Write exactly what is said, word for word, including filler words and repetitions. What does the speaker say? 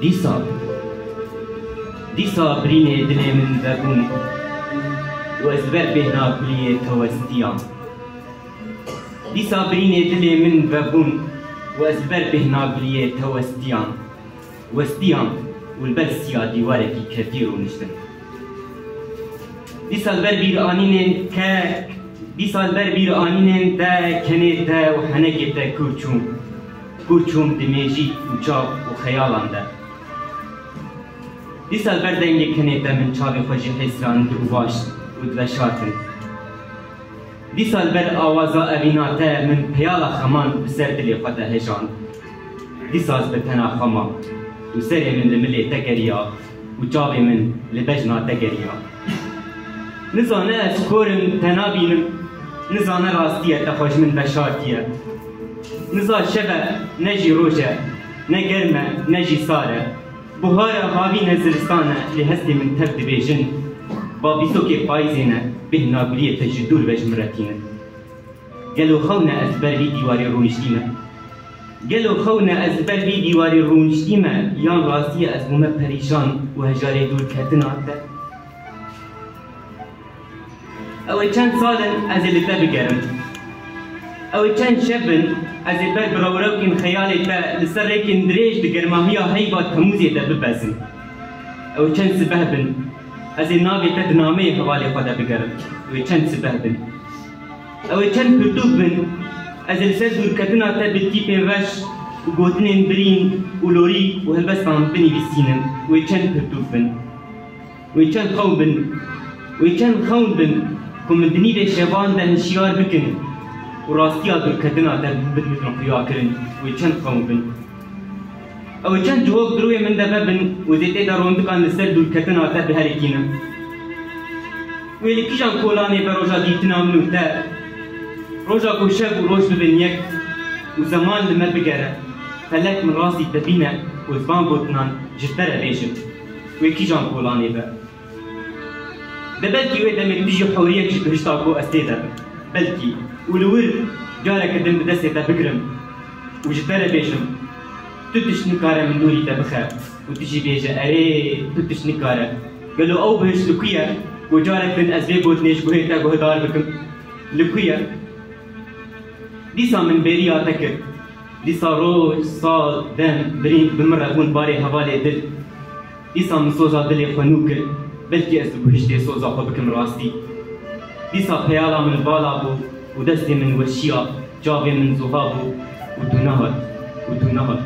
Dîsa, dîsa birînê dilê min vebûn û ez li ber bêhna guliyê te westiyam. Dîsa birînê dilê min vebûn û ez li ber bêhna guliyê te westiyam. Westiyam û li ber siya dîwarekî kevdî rûniştim. Dîsa li ber bîranînên te, dîsa li ber bîranînên te, kenê te û henekê te kûr çûm. Kûr çûm di mêjî û çav û xeyalan de. Dîsa li ber dengê kenê te min çavê xwe jî hêsirand û vaşt û diveşartin. Dîsa li ber awaza evîna te min peyala xeman bi ser dilê xwe de hejand. Dîsa ez bi tena xwe mam û serê min li milê te geriya û çavê min li bejna te geriya. Nizane ez kor im, te nabînim, nizane rastiye te xwe ji min veşartiye. Niza şev e, ne jî roj e, ne germ e, ne jî sar e. Buhar e, havîn e, zivistan e, lê hestê min tev dibêjin. Babîsokê payîzê ne, bêhna guliyê te ji dûr ve ji min re tînin. Gelo xewn e ez li ber vî dîwarê rûniştîme? Gelo xewn e ez li ber vî dîwarê rûniştîme, yan rastî ye ez bûme perîşan û hejarê dûrketina te? Ew ê çend sal in ez ê li te bigerim. Ew ê çend şev in ez ê ber bi rewrewkên xeyalê te li ser rêkên dirêj di germahiya heyva Temûzê de bibezim. Ew ê çend sibeh bin ez ê navê te di nameyê hevalê xwe de bigerim. Ew ê çend sibeh bin. Ew ê çend pirtûk bin ez ê li ser dûrketina te bi tîpên reş û gotinên birîn û lorî û helbestan binivîsînim. Ew ê çend pirtûk bin. Wê çend xewn bin, wê çend xewn bin ku min di nîvê şevan de hişyar bikin û rastiya dûrketina te bidin xuya kirin, wê çend xewn bin. Ew ê çend cihok di rûyê min de vebin û zêtê de rondikan li ser dûrketina te biherikînin. Wê li kîjan kolanê be roja dîtina min û te, roja ku şev û roj bibin yek û zeman li me bigere, felek min rastî te bîne û ez van gotinan ji te re bêjim. Wê kîjan kolanê be? De belkî wê demê tu jî hewriyek ji bihişta ku ez tê de bim. Belkî. Û li wir careke din bi destê te bigirim û ji te re bêjim, tu tişt nikare min dûrî te bixe û tu jî bêje, erê, tu tişt nikare. Gelo ew bihişt li ku ye ku carek din ez vê gotinê ji guhê te guhdar bikim? Li ku ye? Dîsa min bêriya te kir. Dîsa roj, sal, dem, birîn bi min re bûn barê hevalê dil. Dîsa min soza dilê xwe nû kir. Belkî ez dibihiştê soza xwe bikim rastî. Dîsa peyala min bala bû û destê min weşiya, çavê min zuha bû û tu nehat, û tu nehat.